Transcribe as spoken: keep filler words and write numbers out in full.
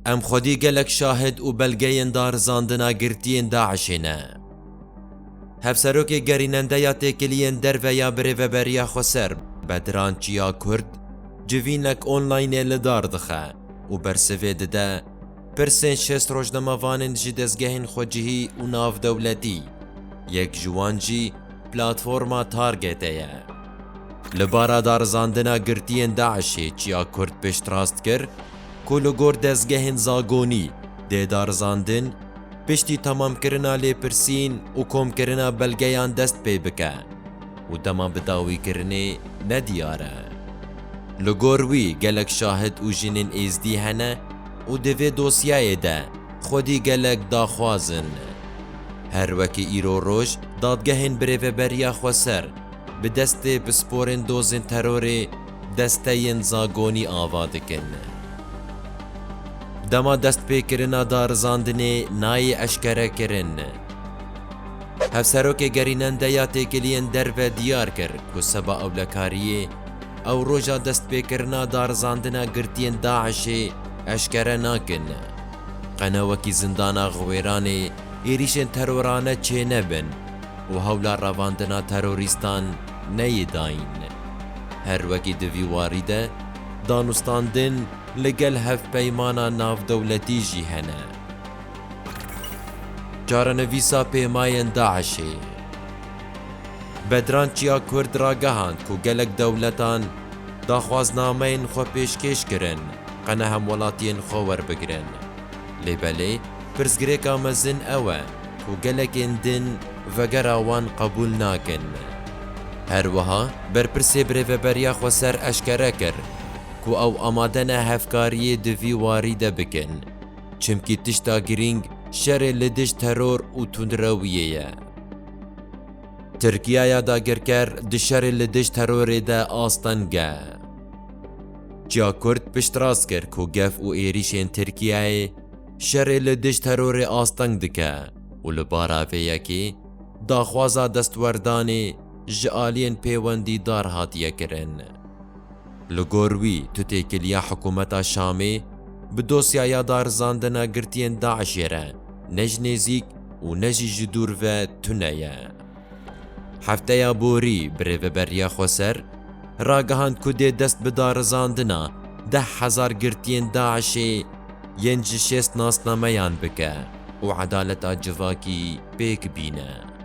Em xwedî gelek şahid û belgeyên darizandina girtiyên DAIŞê ne. Hevserokê gerînendeya têkiliyên derve ya Birêveberiya Xweser, Bedran Çiya Kurd, civînek onlaynê li dar dixe û bersivê dide pirsên şêst rojnamevanên ji dezgehên xwecihî û navdewletî, yek ji wan jî platforma Targetê ye. Li bara darizandina girtiyên DAIŞê Çiya Kurd piştrast kir ku li gor dezgehên zagonî dê darizandin piştî temamkirina lêpirsîn û komkirina belgeyan dest pê bike û dema bidawîkirinê nediyar e. Li gor wî gelek şahid û jinên êzdî hene û di vê dosyayê de xwedî gelek daxwaz in. Her wekî îro roj dadgehên Birêveberiya Xweser bi destê pisporên dozên terorê desteyên zagonî ava dikin. Dema destpêkirina darizandinê nayê eşkerekirin. Hevserokê gerînendeya têkiliyên derve diyar kir ku seba ewlekariyê ew roja destpêkirina darizandina girtiyên DAIŞê eşkere nakin. Qene wekî zindana Xwêranê êrîşên terorane çênebin û hewla revandina terorîstan neyê dayîn. Her wekî di vî warî de danûstandin li gel hevpeymana navdewletî jî hene. Çarenivîsa pêmayên DAIŞê. Bedran Çiya Kurd ragehand ku gelek dewletan daxwaznameyên xwe pêşkêş kirin, qene hemwelatiyên xwe werbigirin. Lê belê, pirsgirêka mezin ew e ku gelekên din vegera wan qebûl nakin. Her wiha, berpirsê Birêveberiya Xweser eşkere kir ku ew amade ne hevkariyê di vî warî de bikin, çimkî tişta girîng şerê li dij teror û tundrewiyê ye. Tirkiyaya dagirker di şerê li dij terorê de asteng e. Çiya Kurd piştrast kir ku gef û êrîşên Tirkiyeyê şerê li dij terorê asteng dike û li bara vê yekê daxwaza destwerdanê ji aliyên pêwendîdar hatiye kirin. Li gor wî, tu têkiliya hikûmeta Şamê bi dosyaya darizandina girtiyên DAIŞê re ne ji nêzîk û ne jî ji dûr ve tune ye. Hefteya borî Birêveberiya Xweser ragihand ku dê dest bi darizandina deh hezar girtiyên DAIŞê yên ji şêst nasnameyan bike û edaleta civakî pêk bîne.